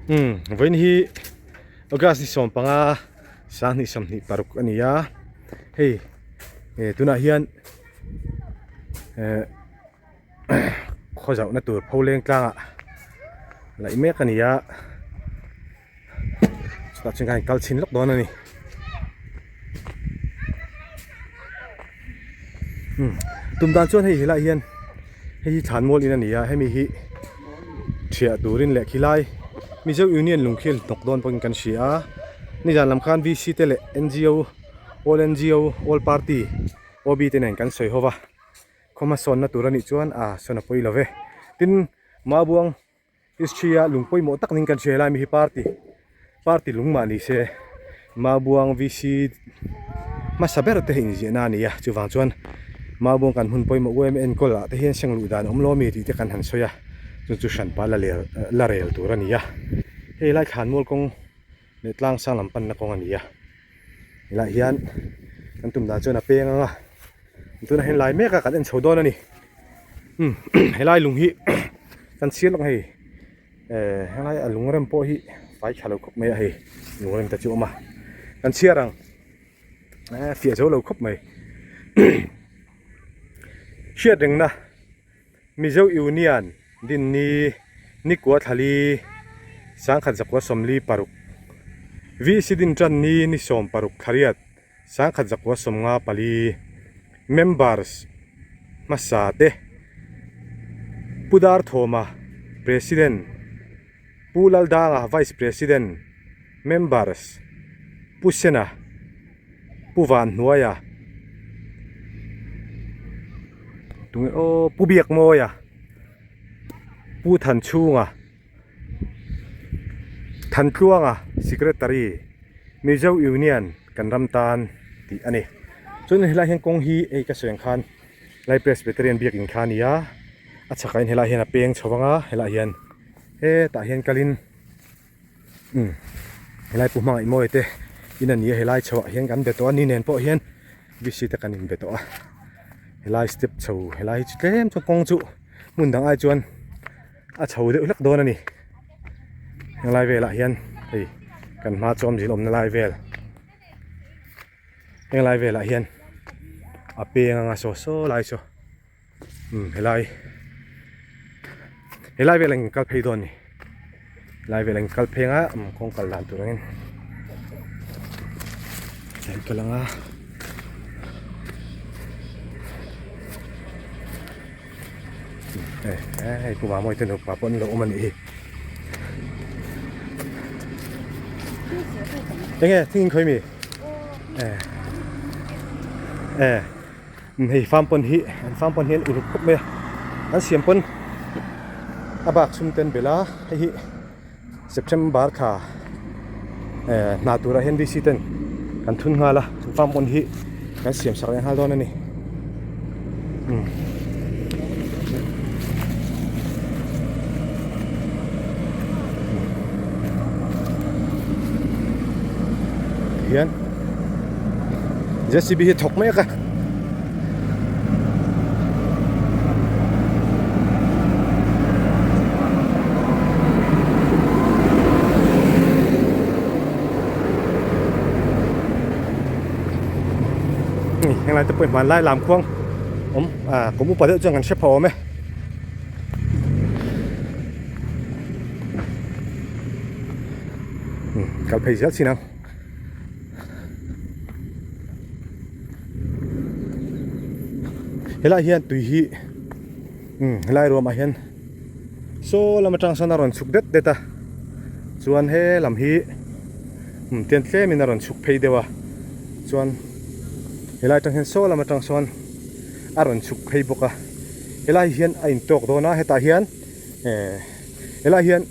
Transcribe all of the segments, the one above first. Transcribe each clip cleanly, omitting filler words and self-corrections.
Umm vawiin hi August ni 15 2026 a ni a hei eh tunah hian eh khaw zauhna tur pholeng tlangah laih mek a ni a chutah chuan khan kal chhin lawk dawn a ni umm tum dan chuan hei helaiah hian hei hi thlanmual in a ni a hemi hi thiah turin leh khilai Mizo Union lungkhil hnawk dawn pawhin kan hria a nizan lam khan V C te leh N G O all N G O all party O B te nen kan sawi ho va khaw hmasawnna tur a nih chuan a sawn a pawi lo ve tin Mabuang History a lung pawimawh tak ning kan hria helai mi hi party party lung mah ni se Mabuang VC hmasa ber te inziahna a ni a chuvang chuan Mabuang kan hmun pawimawh u em enkawl ah te hian seng luh dan a awm lo ami tih te kan han sawi a chu chu hranpa la lel la rel tur a ni a hei lai thlanmual kawng leh tlang sang lam panna kawng a ni a helaiah hian kan tum dan chuan a peng ang a tunah hian lai mek a kan en chho dawn a ni umm helai lung hi kan chhiar lawk hei eh helai a lung rem pawh hi fai tha lo khawp mai a hei lung rem te chu a awm a kan chhiar ang eh fiah zo lo khawp mai hriat rengna. Mizo Union Dinni Nikua Thlali 1946 VC Din Tanni Ni 16 Thlariat 1954 Members hmasa te Pu Darthawma President Pu Laldanga Vice President Members Pu Sena Pu Vanhnuaia Tunge aw Pu Biakmawia Pu Thanchhunga Thantluanga Secretary Mizo Union kan ram tan tih a ni. Chuan helai hian kawng hi hei ka sawi ang khan Lai Presbyterian biakin kha a ni a, a chhakah hian helai hian a peng chho vang a, helaiah hian hetah hian kalin umm helai pu hmangaih mawi te in a ni a helai chho ah hian kan be tawh a ni nen pawh hian V C te kan inbe tawh a helai step chho helai hi chu tlem chuan kawng chu hmun dang ai chuan a chho deuh hlek dawn a ni helai velah hian hei kan hma chuan zil awmna lai vel helai velah hian a peng anga saw saw lai saw. Umm helai helai vel ang kal phei dawn ni helai vel ang kal phei anga umm kawng kal dan tur angin an kal anga hei hei pu Mamawi te nupa pawh an lo awm a nih hi enge thing in khawi mi eh eh. Hei farm pawn hi an farm pawn hi an uluk khawp mai a an siam pawn a bak chhung te an belh a hei hi September thla eh hna turah hian V C ten kan thun nghal a an farm pawn hi kan siam sak leh nghal dawn a ni umm. Hian J C B hi thawk mek a henglai te pawh hi hmanlai lam khuang awm ah kum upa deuh chuan kan hre pha awm e. Kal phei zel chin ang. Helai hian tui hi umm helai ruamah hian saw lam atang sawn a rawn chhuk det det a chuan he lam hi umm tian tlemin a rawn chhuk phei deuh a chuan helai atang hian saw lam atang sawn a rawn chhuk phei bawk a helai hian a intawk dawn a hetah hian eh helai hian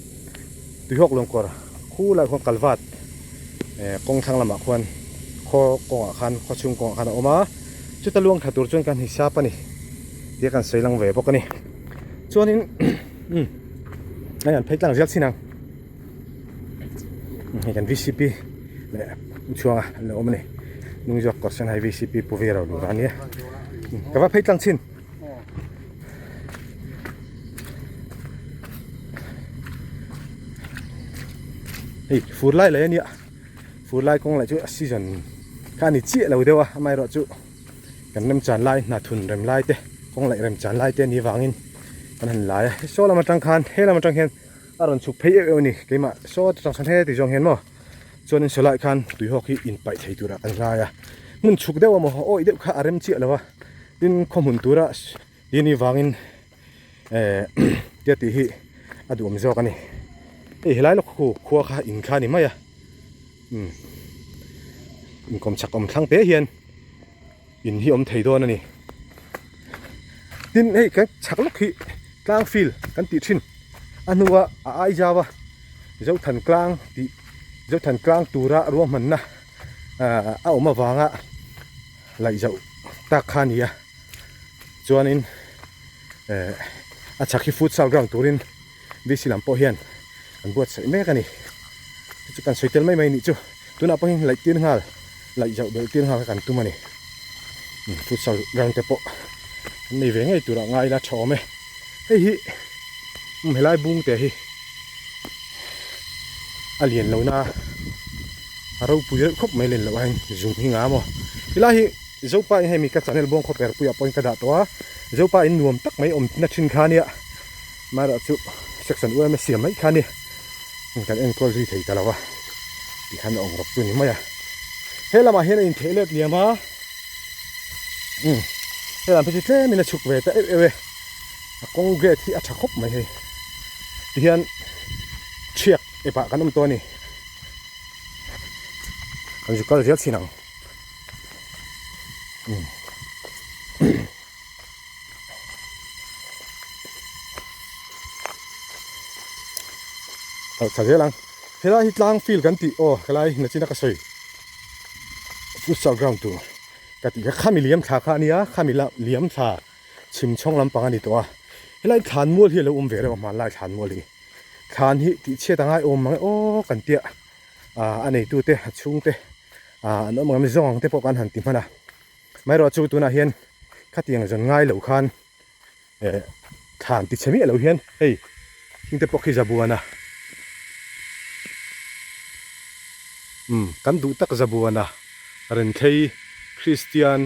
Tuihawk lawngkawr khu lai khuan kalvat eh kawng thlang lamah khuan khaw kawngah khan khaw chhung kawngah khan a awm a chuta luang thla tur chuan kan hisap a ni tia kan sawi lang ve bawk a ni chuanin umm hei an phei tlang zel chin ang hei kan V C P leh chhuanga an lo awm a ni hnung zawk kawr sen hai V C P pu ve ro lura a nia ka va phei tlang chin. Hei fur lai leh a nia fur lai kawng lah chu a season kha a ni chiah lo deuh a amaherawhchu kan remchan lai hna thun rem lai te kawng laih remchan lai te a nih avangin kan han lai a saw lam atang khan he lam atang hian a rawn chhuk phei euh euh a ni keimah saw atang sawn he ti zawng hian maw chuanin saw lai khan tuihawk hi inpaih thei turah kan ngai a hmun chhuk deuh emaw awih deuh kha a rem chiah lo a tin khawhmun tura Tih ni vangin eh tia tih hi a duhawm zawk a ni. Hei helai lawk khu khua kha in kha a ni mai a umm inkawm chak awm thlang te hian in hi awm thei dawn a ni. Tin hei kan chak lawk hi tlang field kan tih thin a hnua a ai zau a Zothan tlang tih Zothan tlang tura ruahmanna ah a awm avanga laih zauh tak kha a ni a. Chuanin eh a chhak hi futsal ground turin VC lam pawh hian an buatsaih mek a ni. Chu chu kan sawi tel mai mai nih chu. Tunah pawh hian laih tir nghal laih zauh belh tir nghal kha kan tum a ni. Futsal ground te pawh an nei ve ngei turah ngai ila tha awm e. Hei hi um helai bung te hi a lian lo na a ropui reuh khawp mai len loh ahin zum hi nga maw. Helai hi. Zopa in hei mi ka channel buang khaw per puiah pawhin ka dah tawh a, Zopa in nuam tak mai awm na thin kha ania, amaherawh chu section UMA siam mai kha ania, kan enkawl zui thei ta lo a, tikhan a awm rawk chu ni mai a. He lamah hian a intheh let liam a, umm he lam phei chu tlemin a chhuk ve ta euh euh e, a kawng gate hi a tha khawp mai hei, tihian thiak epah kan awm tawh a ni, kan zu kal zel chhin ang. Tha zel ang helai hi tlang field kan tih aw helai nachina ka sawi futsal ground tur ka tih kha khami liam thla kha ania khami liam thla chhim chhawng lampang a ni tawh a helai thlan mual hi alo awm ve reuh a hmanlai thlan mual hi thlan hi tih chhiat a ngai awm mang e aw kan tia. ah a neitute a chhungte ah an awm ang zawng ang te pawh kan han ti hman a amaherawh chu tunah hian khatiang zawn ngai loh khan eh thlan ti chhe miah loh hian hei hing te pawh khi zabuana umm kan duh tak zabuana Renthei Kristian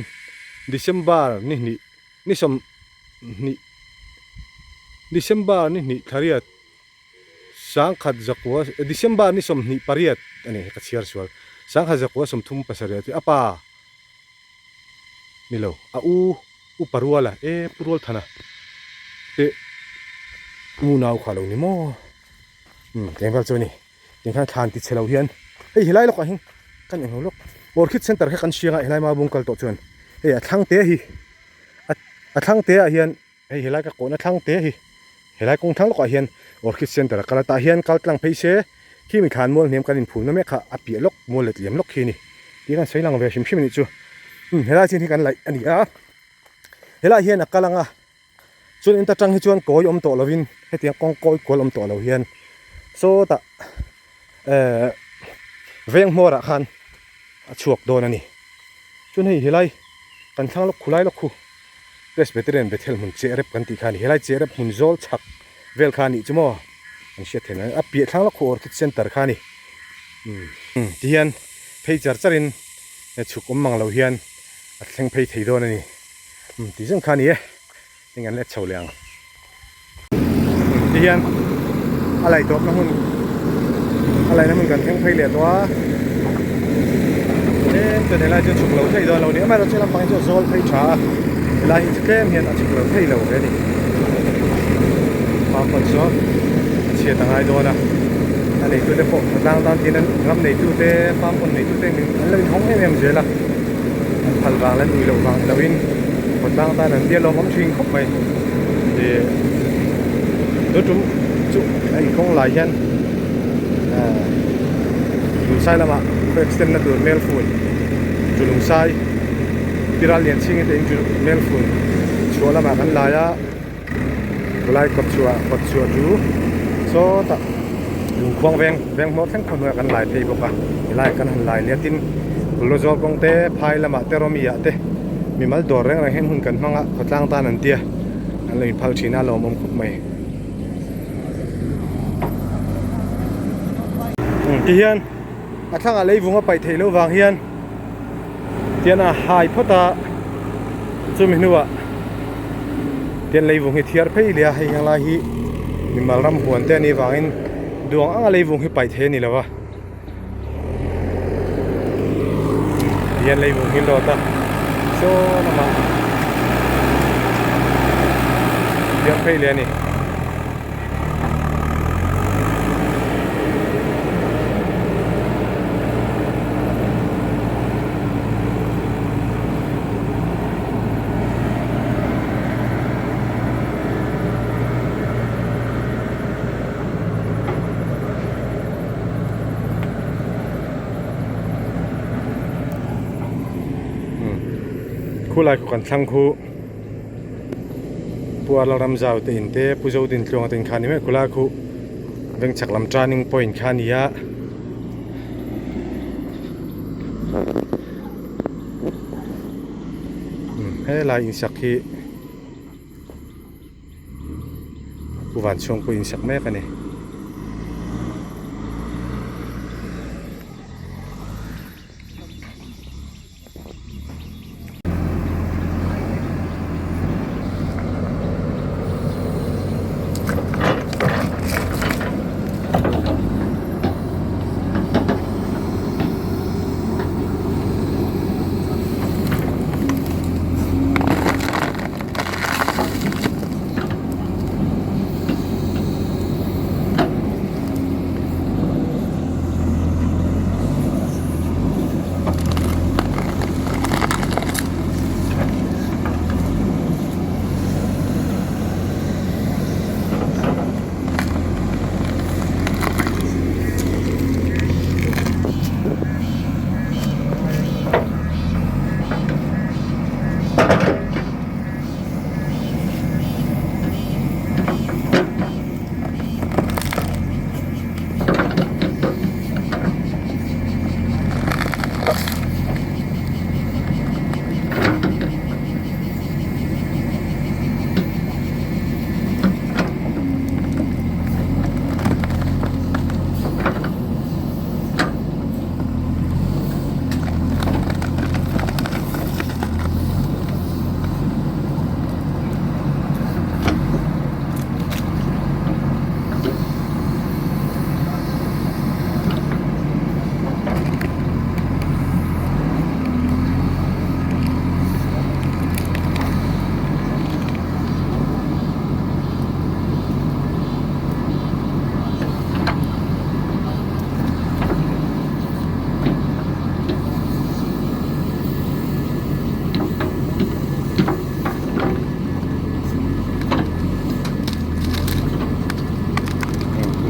December ni hnih ni sawmhnih December ni hnih thla riat. Sangkhat zakua December ni 28 a ni ka chhiar sual. Sangkhat zakua 37 chu a pa ni lo a u upa ruala e pu Rualthana te unau kha lo ni maw umm eng vel chu a ni tiang khan thlan ti chhe lo hian hei helai lawkah hian kan englo lawk Orchid Centre kha kan hriang a helai Mabung kal tawh chuan hei a thlang te hi a thlang te ah hian. Hei helai ka kawhna thlang te hi helai kawng thlang lawkah hian Orchid Centre a kal a tah hian kal tlang phei se khi mi thlan mual hniam kan inphumna mek kha a piah lawk mual let liam lawk khi a ni tih kan sawi lang ve hrim hrim a nih chu umm helai chin hi kan laih a ni a helai hian a kal ang a chuan in ta tang hi chuan kawi awm tawh lovin hetiang kawng kawi kual awm tawh lo hian sawtah ehh veng hmawrah khan a chhuak dawn a ni chuan hei helai kan thlang lawk khulai lawk khu. Presbyterian Bethel hmun Chehrep kan tih kha a ni. Helai Chehrep hmun zawl chhak vel kha a nih chu maw? An hriat theih mai. A piah thlang lawk khu Orchid Centre kha a ni. Umm tihian phei char charin chhuk awm mang lo hian a thleng phei thei dawn a ni. Umm tih zawng kha a ni e. Heng an let chho leh ang. Ti hian a laih tawpna hmun a laihna hmun kan thleng phei leh tawh a tlem chuan helai chu chhuk lo thei dawn lo ni amaherawhchu chu lampang hi chu a zawl phei tha a helai hi chu tlem hian a chhuk lo thei lo ve a ni farm pawh chu a chhiat a ngai dawn a a neitute pawh a tlang tan tin an ram neitute farm pawh neitute an lo inhawng em em zel a. An phal vang leh an ui loh vang ni loin khawtlang tan an bial awm awm thin khawp mai. Ih tun tum chu hei kawng lai hian ah Lungsai lamah khaw extend na tur Melfun chu Lungsai Piral Lianchhingi te in chu Melfun chhuah lamah kan lai a. Khulai kawt chhuah kawt chhuah chu sawtah lungkhuang veng veng hmawr thleng khaw hnuaiah kan lai phei bawk a helai kan han lai leh a tin Kulawzawl kawng te phai lamah te rawmi ah te mimal dawr reng reng hian hun kan hmang a khawtlang tan an tia an lo inphal thin a a lawmawm khawp mai. Tihian a thlangah leivung a paih theih loh vang hian tian a hai phawt a, chumi hnuah tian leivung hi thiar phei leh a, hei heng lai hi mimal ram huan te a nih vangin duang anga leivung hi paih thei a ni lo va. Tihian leivung hi lawt a saw lamah thiar phei leh a ni. Khulai khaw kan thlang khu Pu Arla Ramzau te in te Pu Zodin Tluanga te in kha a ni mai khulai khu Vengchhak lam turning point kha a ni a. Helai insak hi. Pu Van chhung pawh insak mek a ni.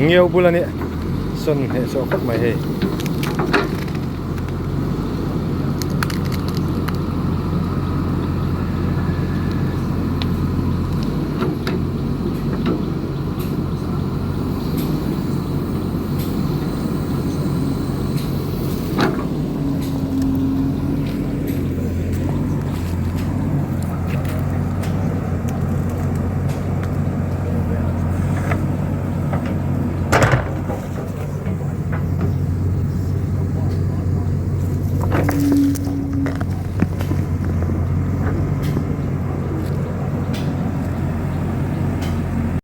Ngeu bul a nih sawn hnehsawh khawp mai hei.